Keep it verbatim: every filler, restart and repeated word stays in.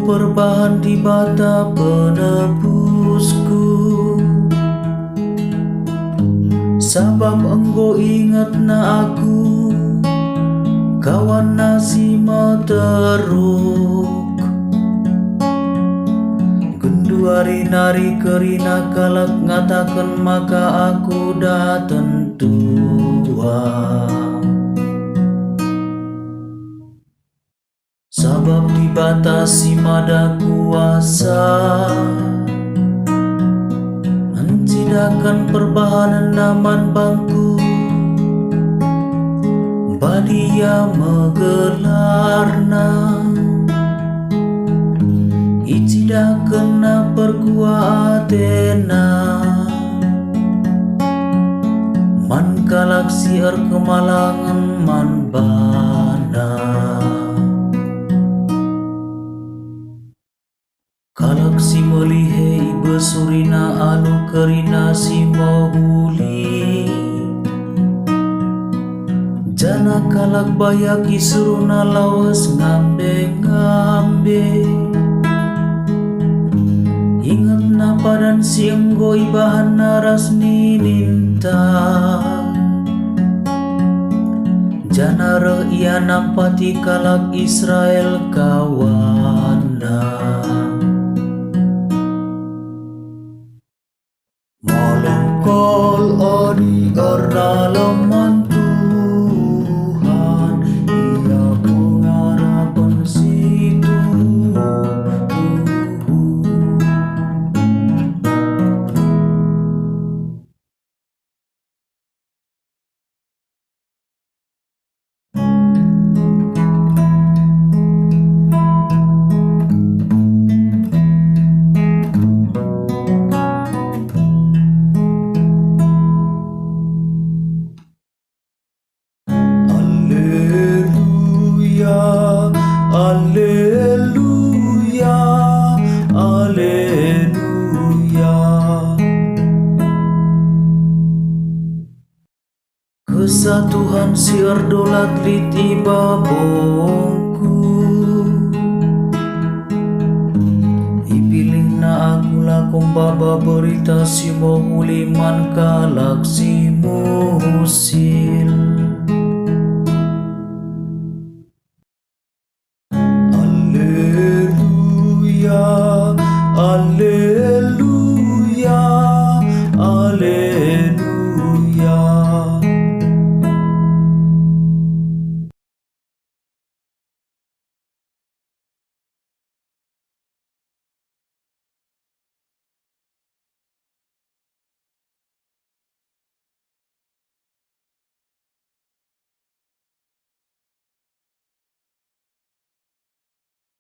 perbahan Dibata penebusku, sabap enggo ingetNa aku, kawanNa si meteruk. Genduari nari kerina kalak ngataken maka aku daten tua. Sabap Dibata si mada kuasa, ncidaken perbahanenNa man bangku, badia me gelarNa, icidakenNa perkuah ateNa man kalak si erkemalangen man baNa. Kalak si melihe ibesurina alu kerina si mehuli, janah kalak bayak isuruhna lawes ngambe-ngambe. Ingetna padan si enggo ibahanna ras nininta, janah reh ia nampati kalak Israel kawanna. Malem kal adi erdalem man Tuhan, ia pengarapen si tuhu-tuhu. Aleluya, aleluya, aleluya. Kesah Tuhan si erdolat lit i babongku. IpilihNa aku lako maba berita si mehuli man kalak si musil.